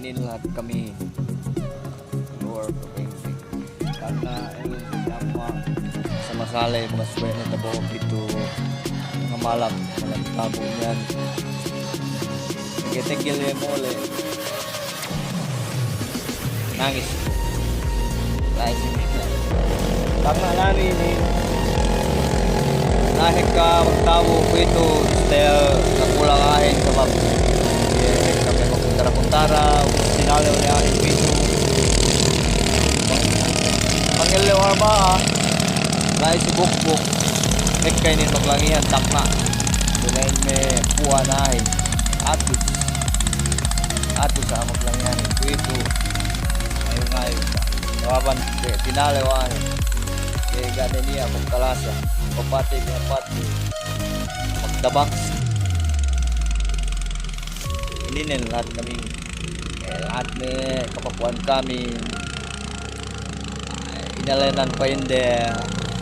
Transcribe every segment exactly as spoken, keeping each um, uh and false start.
Inin lahat kami. Luwal pagkain. Karna, eh, sama-sama, eh, makasuwe' ne tabo'o pitu ngamalap, malam tabu' iyan. Tegel-tegel iye mole'. Nangis. La'i si Mika. Tagna' nani inin. Na hekka magtabu' kuwe'itu, style kakulang a'ahin sabab, iye, hekka me' magkuntara-kuntara, ubus tinalew ne a'ahin kuwe'itu. Pangellew arba'a, la'i si Bukbuk. Hekka inin maglangihan, tagna'. Duna'in me' puwan a'ahin. Atus. Atus a'a maglangihan kuwe'itu. Ngayu'-ngayu'. Sababan, pe, tinalew a'ahin. Pe, ga' ne niya' magkalasa. Papatey, papatey. Magtabang. Ininen lahat kami. Eh, lahat me' kapakuwan kami. Inalenan pa'inde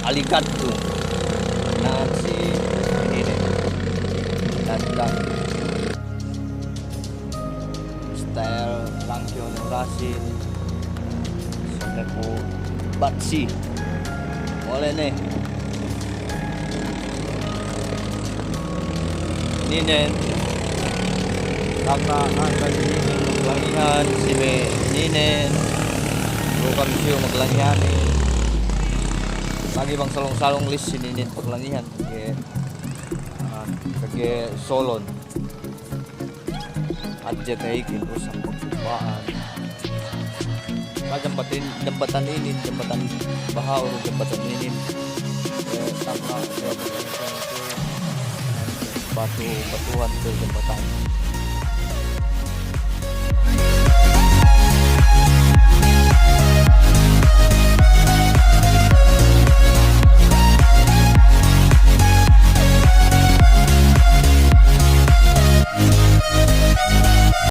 aligatto. Na si ininen. Lahat kami. Style langkew ne Rasil. Sōng ne ku batsi. Mole' ne. Ininen. Tagna' ne si ininen maglangihan, si me' ininen. Bukun siyu maglangihan. Lagi' bang salung-salung lis si ininen paglangihan. Pegge', ah, pegge' solon. Hadje ta'ikin, terus sampang kumba'an. Jambatan, jambatan inin, jambatan bahaw, jambatan inin. Eh, tagna', batu, batuhan tu jambatan.